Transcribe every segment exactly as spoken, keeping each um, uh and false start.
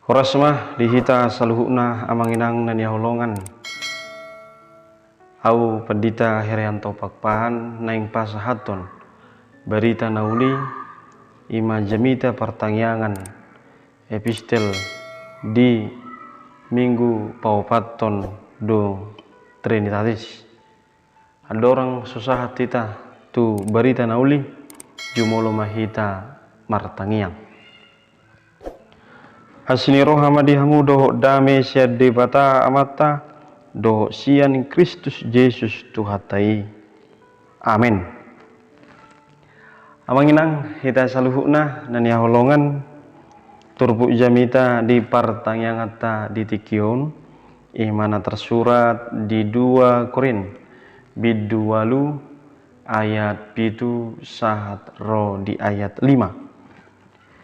Horas ma di hita saluhutna amang inang na hinaholongan. Au Pandita Herianto Pakpahan naeng pasahathon barita na uli, i ma jamita partangiangan epistel di Minggu paopathon do Trinitatis. Andorang so sahat hita tu barita na uli, jumolo ma hita martangiang. Asi ni roha ma di hamu dohot dame sian Debata Amanta dohot sian Kristus Jesus Tuhanta i. Amen. Amang inang, hita saluhutna na hinaholongan, turpuk jamita di partangianganta di tingki on, i ma na tarsurat di dua Korint, bindu ualu ayat pitu sahat ro di ayat lima.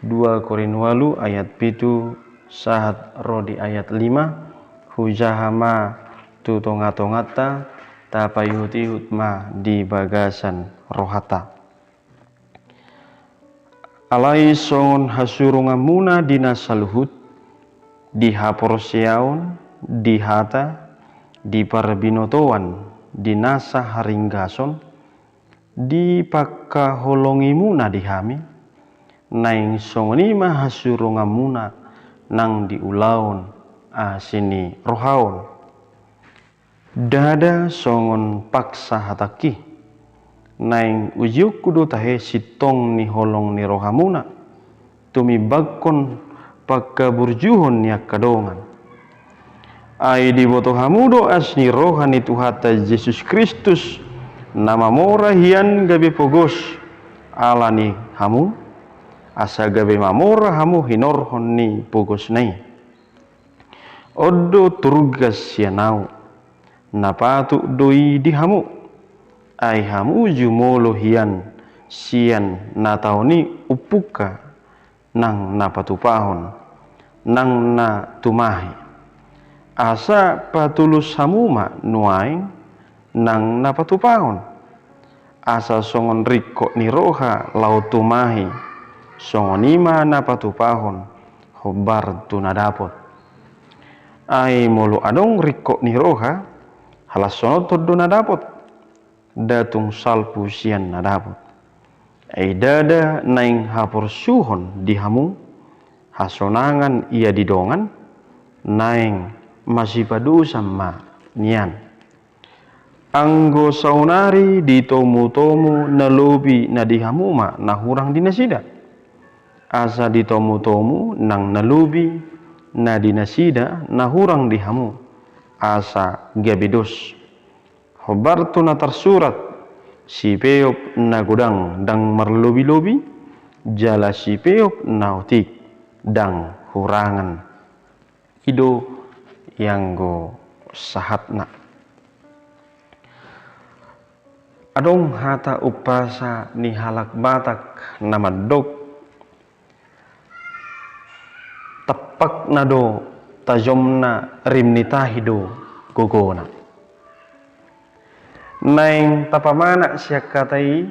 Dua Korint ualu ayat pitu sahat ro di ayat lima, hujaha ma tu tongatonganta, tapaihutihut ma di bagasan rohanta. Alai songon hasuronganmuna di na saluhut, di haporseaon, di hata, di parbinotoan, di nasa haringgason, dipangkaholongimuna di hami, naeng songon i ma hasuronganmuna nang di ulaon asi ni roha on. Ndada songon paksa hatangki, naeng ujionku do tahe sintong ni holong ni rohamuna, tumimbanghon panghaburjuhon ni angka dongan. Ai diboto hamu do asi ni roha ni Tuhanta Jesus Kristus, na mamora hian gabe pogos ala ni hamu, asa gabe mamora hamu hinorhon ni pogosna i. On do turgas sian ahu, na patut do i di hamu, ai hamu jumolo hian sian na taon i umpungka nang na patupahon, nang na tumahi. Asa patulus hamu ma nuaeng nang na patupahon. Asa songon ringkot ni roha laho tumahi, songon i ma na patupahon hombar tu na dapot. Ai molo adong ringkot ni roha, halashononhon do na dapot, nda tung salpu sian na dapot. Ai ndada naeng haporsuhon di hamu, hasonangan ia di dongan, naeng masipadosa ma nian. Anggo saonari ditomtomu na lobi na di hamu ma na hurang di nasida. Asa ditomtomu nang na lobi na di nasida na hurang di hamu, asa gabe dos. Hombar tu na tarsurat, sipeop na godang ndang marlobilobi, jala sipeop na otik ndang hurangan. I do ianggo sahatna. Adong hata umpasa ni halak Batak na mandok, tampakna do tajomna, rim ni tahi do gogona. Naeng tapamanat sian hata i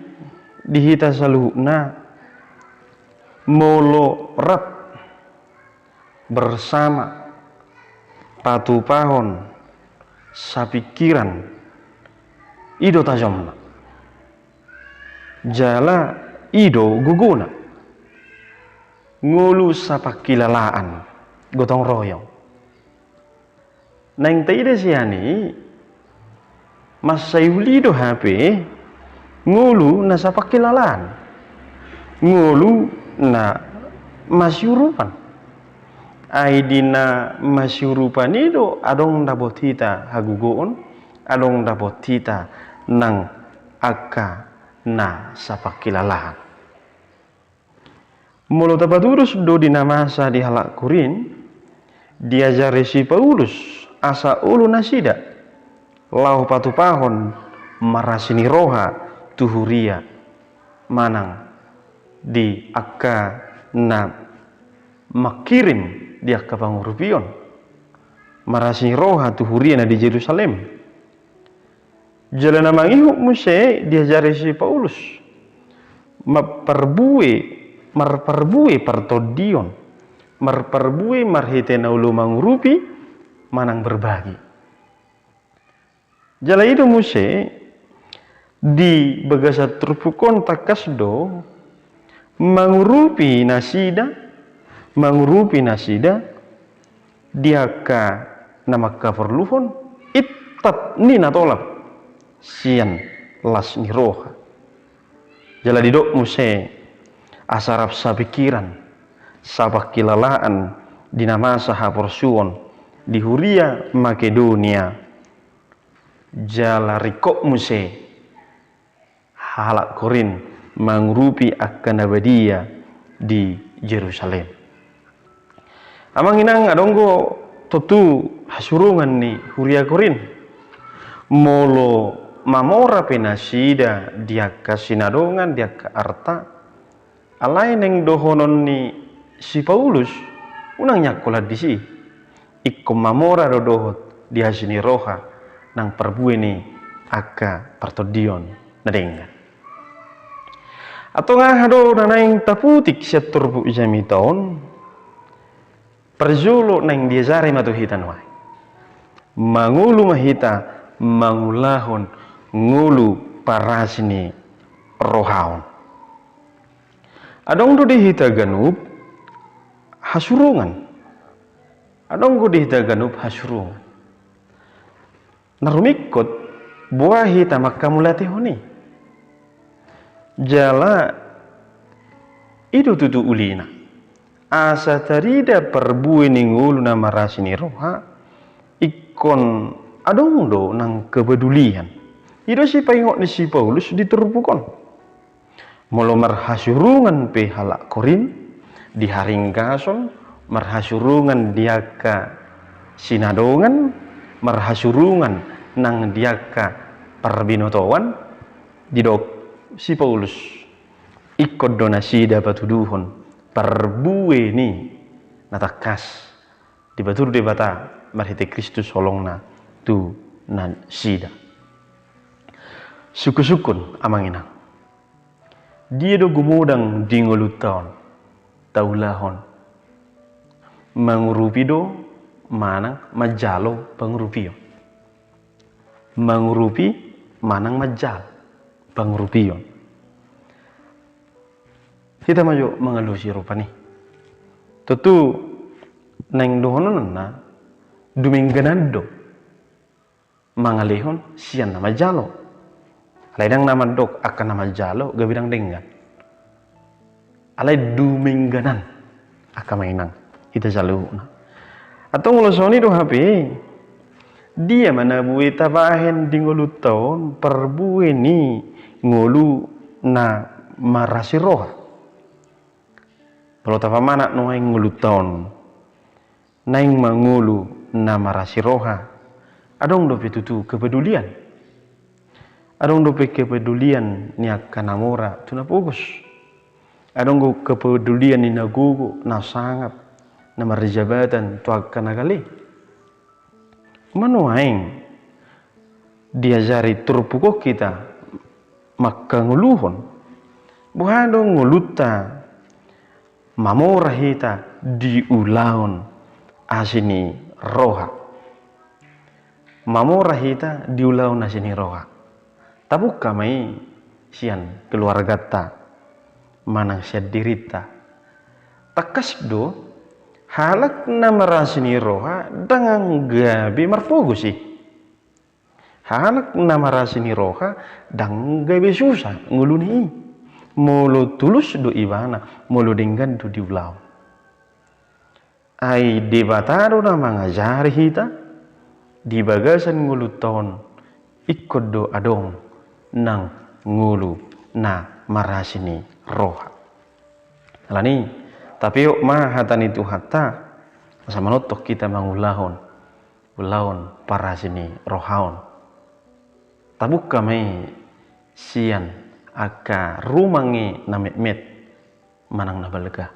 di hita saluhutna, molo rap bersama, patupahon, sapingkiran, i do tajomna. Jala i do gogona. Ngolu sapangkilalaan gotong royong. Naeng taida sian i, mansai uli do hape ngolu na sapangkilalaan, ngolu na masiurupan. Ai di na masiurupan i do adong dapot hita hagogoon, adong dapot hita nang angka na sapangkilalaan. Molo tapatudus do di na masa di halak Korint, diajari si Paulus asa olo nasida laho patupahon marasi ni roha tu huria manang di angka na mangkirim di angka pangurupion, marasi ni roha tu huria na di Jerusalem. Jala na mangihut muse diajari si Paulus, marparbue, marparbue partondion, marparbue marhite na olo mangurupi manang berbagi. Jala i do muse di bagasan turpuk on tangkas do mangurupi nasida, mangurupi nasida di angka na mangkaporluhon, intap ni na tolap sian las ni roha. Jala didok muse asa rap sapikiran, sapangkilalaan di na masa haporsuon di huria Makedonia. Jala ringkot muse halak Korint mangurupi angka na badia di Jerusalem. Amang inang, adong do tontu hasurongan ni huria Korint. Molo mamora pe nasida di angka sinadongan, di angka arta, alai naeng dohonon ni si Paulus, unang nian holan disi. Ingkon mamora do dohot di asi ni roha nang parbue ni angka partondion na denggan. Antong aha do na naeng taputik sian turpuk jamita on? Parjolo naeng diajari ma tu hita nuaeng, mangolu ma hita mangulahon ngolu parasi ni roha on. Adong do di hita ganup hasurongan. Adong do di hita ganup hasurongan. Na rumingkot, boha hita manghamauliatehon i? Jala i do tutu ulina. Asa tarida parbue ni ngolu na marasi ni roha, ingkon adong do nang kepedulian. I do sipaingot ni si Paulus di turpuk on. Molo marhasurongan pe halak Korint, di haringgason, marhasurongan di angka sinadongan, marhasurongan nang di angka parbinotoan, didok si Paulus, ingkon do nasida patuduhon parbue ni na tangkas dipatudu Debata marhite Kristus holongna tu nasida. Sungkun-sungkun, amang inang. Dia do gumodang di ngolunta on taulahon? Mangurupi do manang manjalo pangurupion? Mangurupi manang manjalo pangurupion? Hita ma jo mangalusi rupani. Tontu naeng dohononna dumengganan do mangalehon sian na manjalo. Alai ndang na mandok angka na manjalo gabe ndang denggan. Alai dumengganan angka amang inang hita saluhutna. Antong molo songon i do hape, dia ma na boi tabahen di ngolunta on parbue ni ngolu na marasi roha? Molo tapamanat nuaeng ngolunta on naeng mangolu na marasi roha, adong dope tutu kepedulian? Adong dope kepedulian ni angka na mora tu na pogos? Adong do kepedulian ni na gogo, na sangap, na marjabatan tu angka na gale? Molo nuaeng diajari turpuk on hita manghangoluhon, boha do ngolunta mamora hita di ulaon asi ni roha? Mamora hita di ulaon asi ni roha. Tabungka ma i sian keluarganta manang sian dirinta. Tangkas do, halak na marasi ni roha ndang gabe marpogos i. Halak na marasi ni roha ndang gabe susa ngoluna i, molo tulus do ibana, molo denggan do diulaon. Ai Debata do na mangajari hita, di bagasan ngolunta on ingkon do adong nang ngolu na marasi ni roha. Alani, tapeop ma hata ni Tuhanta, asa manongtong hita mangulahon ulaon parasi ni roha on. Tabungka ma i sian angka rumang i na metmet manang na balga.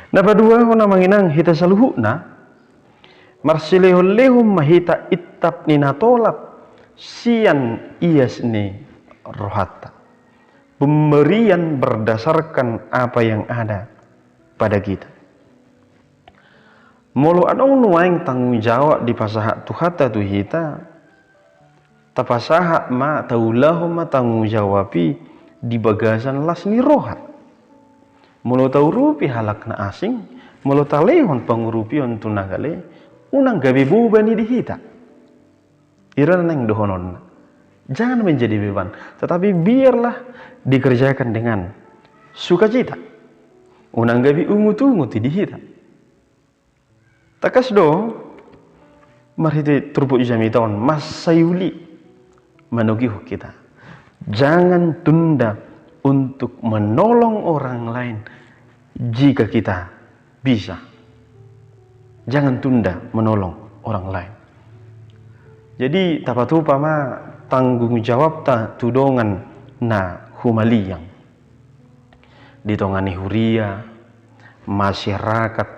Na paduahon, amang inang, hita saluhutna, marsilehonlehon ma hita intap ni na tolap sian ias ni rohanta. Pemberian berdasarkan apa yang ada pada kita. Molo adong nuaeng tanggung jawab dipasahat Tuhanta tu hita, tapasahat ma, taulahon ma tanggung jawab i di bagasan las ni roha. Molo taurupi halak na asing, molo talehon pangurupion tu na gale, unang gabe boban i di hita. I do na naeng dohononna. Jangan menjadi beban, tetapi biarlah dikerjakan dengan sukacita. Unang gabe ungut-ungut i di hita. Tangkas do, marhite turpuk jamita on, mansai uli manogihon hita. Jangan tunda untuk menolong orang lain jika kita bisa. Jangan tunda menolong orang lain. Jadi, tapatupa ma tanggung jawabta tu dongan na humaliang. Di tonga ni huria, masyarakat,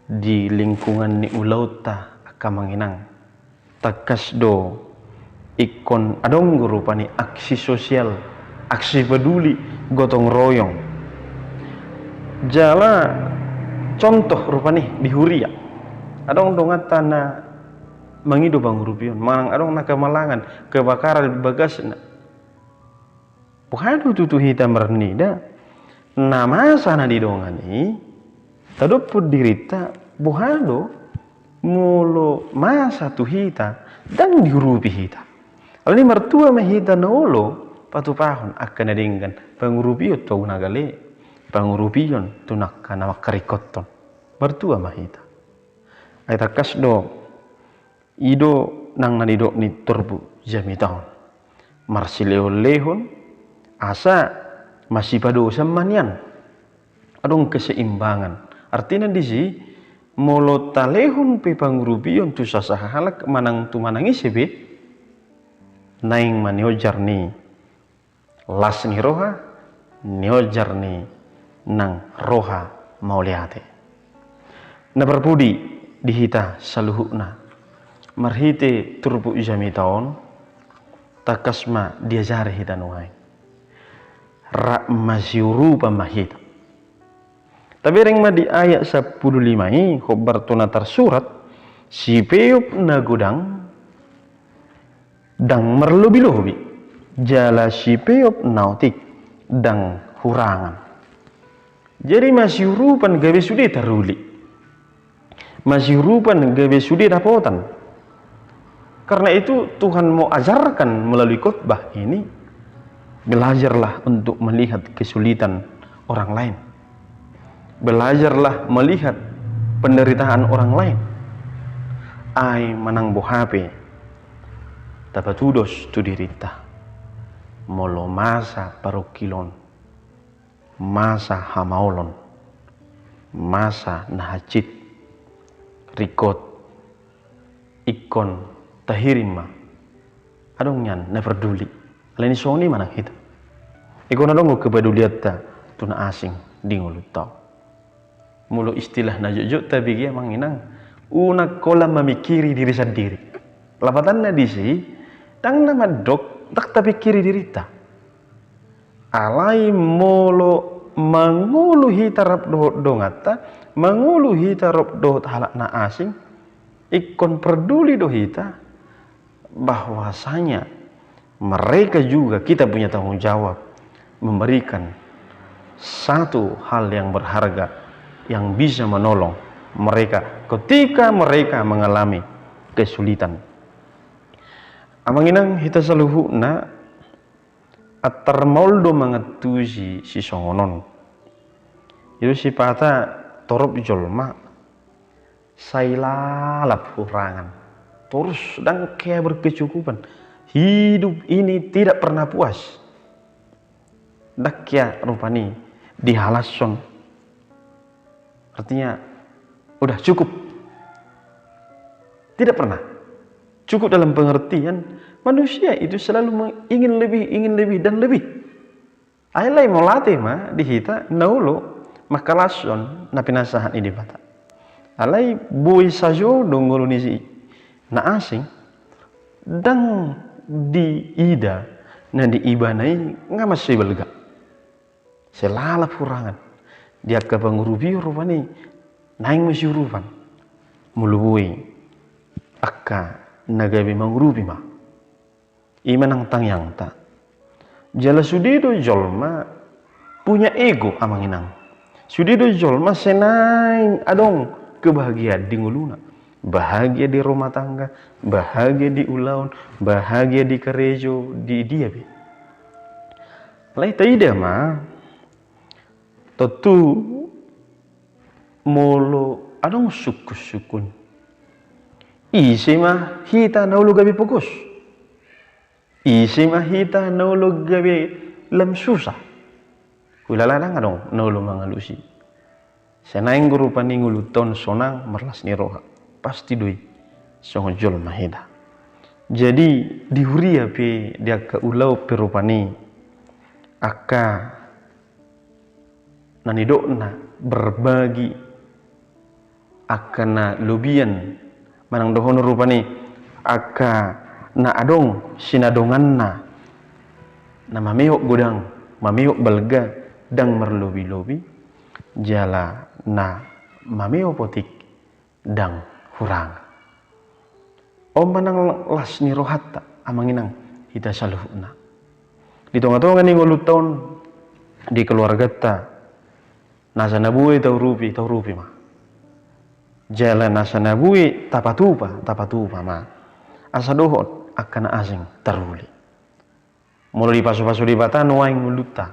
di lingkungan ni ulaonta, angka amang inang. Tangkas do, ingkon adong do rupani aksi sosial, aksi peduli, gotong royong. Jala contoh rupani di huria. Adong donganta na mangido pangurupion, manang adong na kamalangan, kebakaran di bagasna. Boha do tutu hita marnida, na masa na di dongan i, tadophon dirinta, boha do, molo masa tu hita, ndang diurupi hita. Alani martua ma hita na olo patupahon angka na denggan, pangurupion tu na gale, pangurupion tu angka na mangkaringkothon. Martua ma hita. Ai tangkas do, i do nang na nidok ni turpuk jamita on. Marsilehon-lehon, asa masipadosan ma nian. Adong keseimbangan. Artina disi, molo talehon pe pangurupion tu sasahalak manang tu manang ise pe, naeng ma niojar ni las ni roha, niojar ni nang roha mauliate. Na parpudi di hita saluhutna, marhite turpuk jamita on, tangkas ma diajari hita nuaeng. Rap masiurupan ma hita. Tabereng ma di ayat sampulu lima i, hombar tu na tarsurat, sipeop na godang, ndang marlobi-lobi, jala sipeop na otik, ndang hurangan. Jadi masiurupan gabe sude taruli. Masiurupan gabe sude dapotan. Karena itu Tuhan mau ajarkan melalui khotbah ini, belajarlah untuk melihat kesulitan orang lain. Belajarlah melihat penderitaan orang lain. Ai manang boha pe, tapatudos tu dirinta. Molo masa parungkilon, masa hamaolon, masa na hansit, ringkot, ingkon tahirim ma. Adong nian na parduli. Alani songon i ma nang hita. Ingkon adong do kepedulianta tu na asing di ngolunta on. Molo istilah na jotjot tabege, amang inang, unang holan mamingkiri diri sandiri. Lapatanna disi, ndang na mandok ndang tapingkiri dirinta. Alai molo mangolu hita rap dohot donganta, mangolu hita rap dohot halak na asing, ingkon parduli do hita bahwasanya mereka juga, kita punya tanggung jawab memberikan satu hal yang berharga yang bisa menolong mereka ketika mereka mengalami kesulitan. Amang inang, hita saluhutna, antar maol do mangantusi sisongon on. I do sipata torop jolma sai lalap hurangan. Torus ndang hea berkecukupan. Hidup ini tidak pernah puas. Ndang hea rupani dihalashon. Artinya, udah cukup. Tidak pernah. Cukup dalam pengertian, manusia itu selalu meng-, ingin lebih, ingin lebih, dan lebih. Alai mauliate ma di hita na olo manghalashon na pinasahat ni Debata. Alai boi sajo do ngolu ni si na asing, ndang diida na di ibana i, nga mansai balga. Sai lalap hurangan. Di angka pangurupion rupani naeng masiurupan. molo boi angka na gabe mangurupi ma. I ma nang tangiangta. Jala sude do jolma punya ego, amang inang. Sude do jolma sai naeng adong kebahagiaan di ngoluna. Bahagia di rumah tangga, bahagia di ulaon, bahagia di karejo, di dia pe. Alai taida ma, tontu molo adong sungkun-sungkun, ise ma hita na olo gabe pogos? Ise ma hita na olo gabe lam susah? Hulala ndang adong na olo mangalusi. Sai naeng do rupani ngolunta on sonang, marlas ni roha. Pasti do i songon jolma hita. Jadi di huria pe, di angka ulaon pe rupani, angka na nidokna berbagi, angka na lobian, manang dohonon rupani angka na adong sinadonganna, na mameop godang, mameop balga, ndang marlobi-lobi, jala na mameop otik, ndang hurang. On ma nang las ni rohanta, amang inang, hita saluhutna. Di tonga-tonga ni ngolunta on, di keluarganta, nasa na boi taurupi, taurupi ma. Jala nasa na boi tapatupa, tapatupa ma. Asa dohot angka na asing taruli. Molo dipasu-pasu Debata nuaeng ngolunta,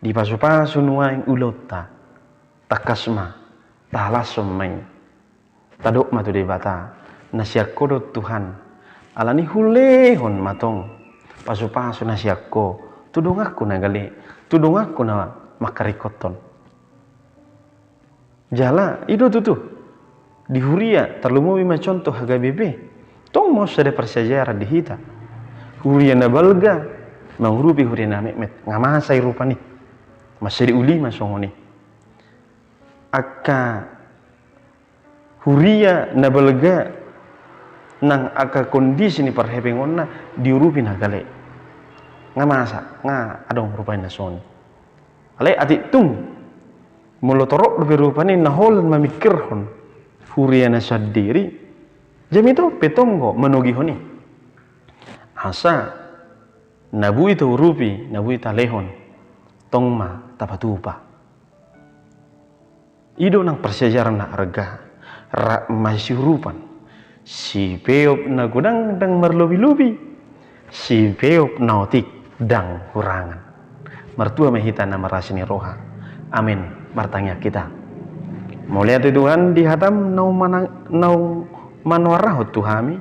dipasu-pasu nuaeng ulaonta, tangkas ma tahalashon ma i. Tadok ma tu Debata, na sian Ho do Tuhan. Alani i hulehon ma tong pasu-pasu na sian Ho tu donganku na gale, tu donganku na mangkaringkothon. Jala i do tutu, di huria, tarlumobi ma contoh H K B P, tong ma on sada parsiajaran di hita. Huria na balga mangurupi huria na metmet, nga masa i rupani. Masa di uli ma songon i. Angka huria na balga nang angka kondisi ni parhepengonna diurupi na gale. Nga masa, nga adong rupani na songon i. Alai atik tung, molo torop dope rupani na holan mamingkirhon huriana sandiri, jamita pe tong do manogihon i. Asa na boi taurupi, na boi talehon, tong ma tapatupa. I do nang parsiajaran na arga, rap ma siurupan. Sipeop na godang ndang marlobi-lobi, sipeop na otik ndang hurangan. Martua ma hita na marasi ni roha. Amin. Martangiang hita. Mauliate Tuhan di hatam naung mana-, naung manoarahon tu hami,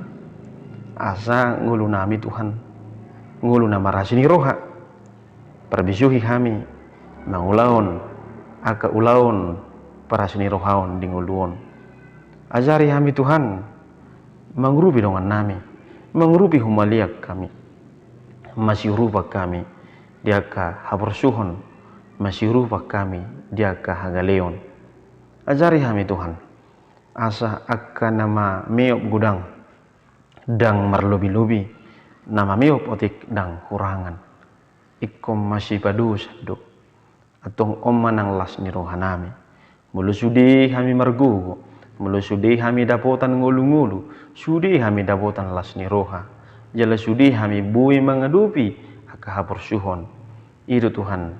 asa ngolunami Tuhan, ngolu na marasi ni roha. Parbisuhi hami mangulahon angka ulaon parasi ni roha on di ngolu on. Ajari hami Tuhan, mangurupi dongannami, mangurupi humaliang hami, masiurupan hami di angka haporsuhon, masiurupan hami di angka hagaleon. Ajari hami Tuhan, asa angka na mameop godang ndang marlobi-lobi, na mameop otik ndang hurangan. Ingkon masipadosa do. Antong on ma nang las ni rohanami. Molo sude hami margogo, molo sude hami dapotan ngolu-ngolu, sude hami dapotan las ni roha, jala sude hami boi mangadopi angka haporsuhon, i do Tuhan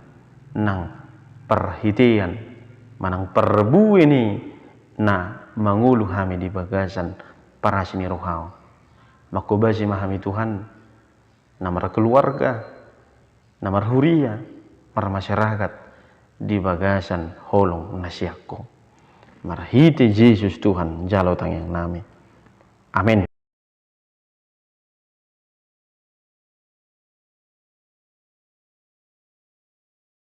nang parhitean manang parbue ni na mangolu hami di bagasan parasi ni roha on. Manghobasi ma hami Tuhan, na markeluarga, na marhuria, marmasyarakat di bagasan holong na sian Ho. Marhite Jesus Tuhan jalo tangiangnami. Amen.